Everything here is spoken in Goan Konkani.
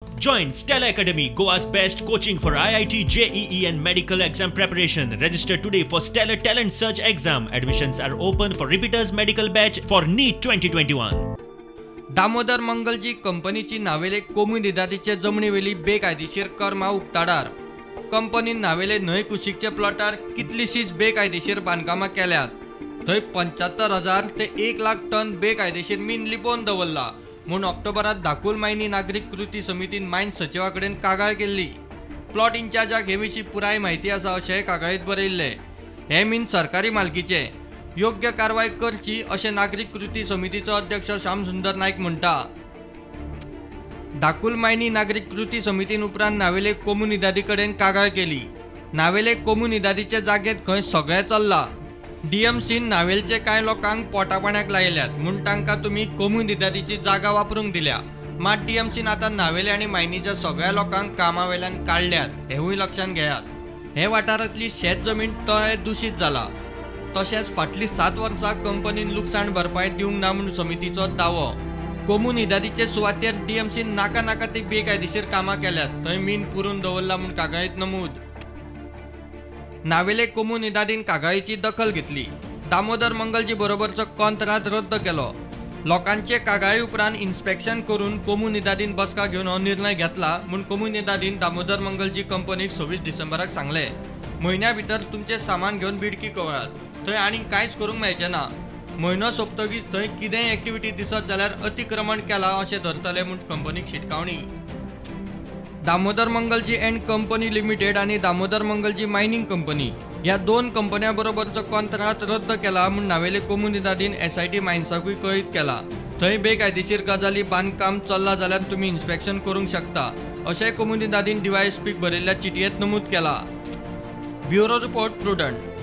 Join Stella Academy, Goa's best coaching for IIT, JEE and medical exam preparation. Register today for Stellar Talent Search exam. Admissions are open for repeaters medical batch for NEET 2021. Damodar Mangalji कंपनीची नावेले कोमुनिदादीचे जमनीवेली बेकायदेशीर कर्मां उक्ताडार. कंपनीन नावेले न्हंय कुशीकचे प्लॉटार कितलीशीच बेकायदेशीर बांदकामां केल्यात. थंय 75,000 ते 1 लाख टन बेकायदेशीर मीन लिपोवन दवरला म्हूण ऑक्टोबरात धाकूल मायनी नागरीक कृती समितीन मायन सचिवा कडेन कागाळ केल्ली. प्लॉट इन्चार्जाक हे विशीं पुराय म्हायती आसा अशेंय कागाळींत बरयिल्लें. हें मीन सरकारी मालकीचें, योग्य कारवाय करची अशें नागरीक कृती समितीचो अध्यक्ष श्यामसुंदर नायक म्हणटा. धाकूल मायनी नागरीक कृती समितीन उपरांत नावेले कोमुनिदादी कडेन कागाळ केली. नावेले कोमुनिदादीचे जागेंत खंय सगळें चल्लां. डीएमसीन नावेलचे कांय लोकांक पोटापाण्याक लायल्यात म्हूण तांकां तुमी कोमुनिदादीची जागा वापरूंक दिल्या. मात डीएमसीन आतां नावेले आनी मायनीच्या सगळ्या लोकांक कामावेल्यान काडल्यात हेंवूय लक्षांत घेयात. हे वाठारांतली शेत जमीन तळें दुशीत जाला. तशेंच फाटलीं 7 वर्सां कंपनीन लुकसाण भरपाय दिवंक ना म्हूण समितीचो दावो. कोमुनिदादीचे सुवातेर डीएमसीन नाका नाका ती बेकायदेशीर कामां केल्यात, थंय मीन पुरून दवरला म्हूण कागाळींत नमूद. नावेले कोमुनिदादीन कागाळीची दखल घेतली. दामोदर मंगलजी बरोबरचो कॉन्त्राद रद्द केलो. लोकांचे कागाळी उपरांत इन्स्पेक्शन करून कोमुनिदादीन बसका घेवन हो निर्णय घेतला म्हूण कोमुनिदादीन दामोदर मंगलजी कंपनीक 26 डिसेंबराक सांगलें. म्हयन्या भितर तुमचें सामान घेवन बिडकी कवळात, थंय आनीक कांयच करूंक मेळचें ना. म्हयनो सोंपतकीच थंय कितेंय एक्टिविटी दिसत जाल्यार अतिक्रमण केलां अशें धरतले म्हूण कंपनीक शिटकावणी. Damodar Mangalji and company limited आनी दामोदर मंगलजी मायनिंग कंपनी ह्या 2 कंपन्यां बरोबरचो कॉन्त्राद रद्द केला म्हूण नावेले कोमुनिदादीन एसआयटी मायन्साकूय कळीत केला. थंय बेकायदेशीर गजाली बांदकाम चल्लां जाल्यार तुमी इन्स्पेक्शन करूंक शकता अशेंय कोमुनिदादीन डीवायएसपीक बरयल्ल्या चिटयेंत नमूद केला. Bureau report, Prudent.